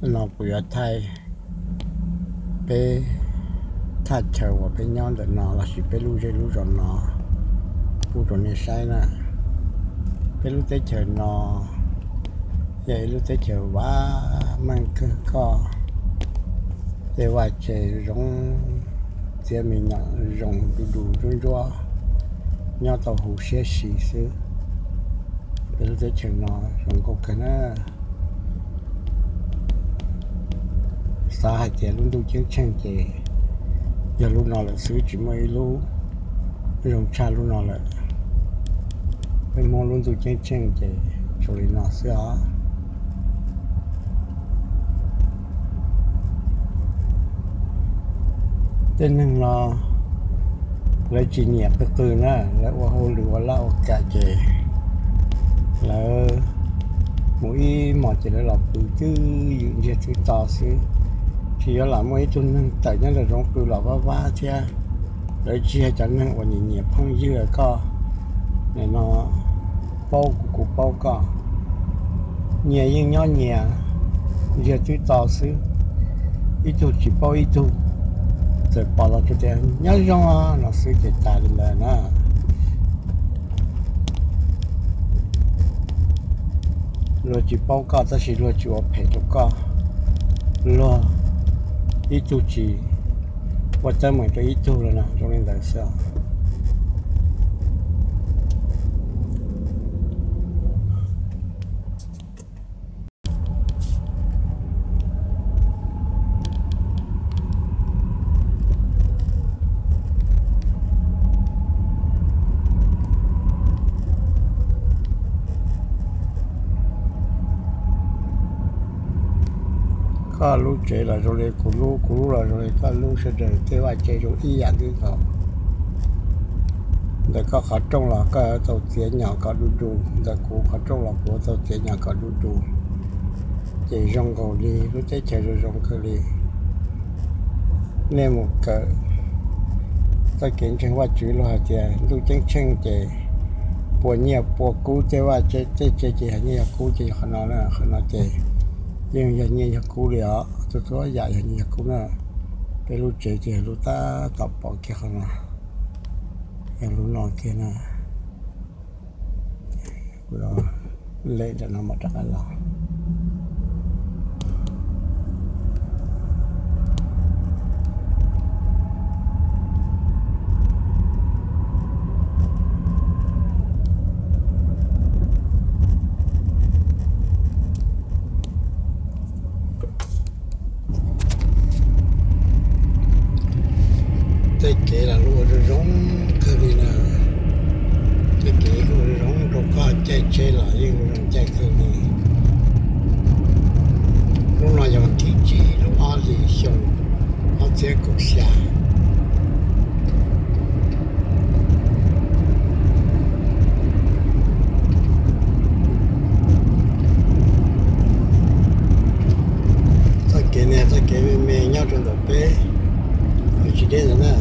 No kuv yuav thaij peb thaj chaw uas peb nyob ntawm no lossis peb lub zej lub zos no pub rau nej saib na. Peb lub teb chaws no yog ib lub teb chaws vam meej kawg koj. Tej vaj tse zoo, txiab me nyuam zoo du du ntsuab ntsuab, nyob tau huv siab si xwb. Peb lub teb chaws no zoo nkauj kawg na. Xav hais tias lub ntuj ceeb tsheej ces yog lub no lawm xwb, tsis muaj ib lub zoo tshaj lub no lawm. Peb Hmoob lub ntuj ceeb tsheej ces zoo li no xwb os. Tej neeg no lawv tsis nyiam qw qw na, lawv ua hauj lwm ua laj ua kam ces lawv mus ib hmos ces lawv los pw twb ywm ntsiag twb to xwb. Tsis yuav lam muaj ib tug neeg tawm nyob nram zoov pw los vab vab thiab. Lawv tsis yog cov neeg uas nyiam nyiam phooj ywg koj. Nim no paub kuv, kuv paub koj, nyias yeej nyob nyias ntsiag twb to xwb. Ib tug tsis paub ib tug, txawm pom los tsuas tias nyob zoo no xwb ces tas li ntawd na. Luag tsis paub koj tab sis luag tsis ua phem rau koj, luag ib tug tsis ua teeb meem rau ib tug los no zoo li ntawd xwb. Koj lub tsev los zoo li kuv lub, kuv lub los zoo li koj lub, sawv daws tej vaj tse zoo ib yam li nkaus. Ntawm koj qhov rooj los koj tau txiav nyom kom du du, ntawm kuv qhov rooj los kuv tau txiav nyom kom du du. Ces zoo nkaus li lub teb chaws zoo zoo kawg li. Nej mus kawm txoj kev ntseeg Vajtswv, luag hais tias ntuj ceeb tsheej ces pua nyiaj pua kub, tej vaj tse tej tse ces yog nyiaj yog kub ces yog qhov no, qhov no ces yeej yog nyiaj yog kub li os, txhua txhua yam yog nyiaj yog kub na. Peb lub tsev ces yog lub tab tom pom kiag qhov no, yog lub no kiag na. Kuv lem ntawm no mam rov qab los. Tej kev los luaj zoo zoo kawg li na. Tej kev luaj zoo zoo rau koj caij tsheb los yeej zoo caij kawg li. Lub no yog thib tsib lub ob hlis xyoo ob txhiab kaum xya. Txoj kev no txoj kev me me nyob rau ntawm peb, tsis deb ntawd na.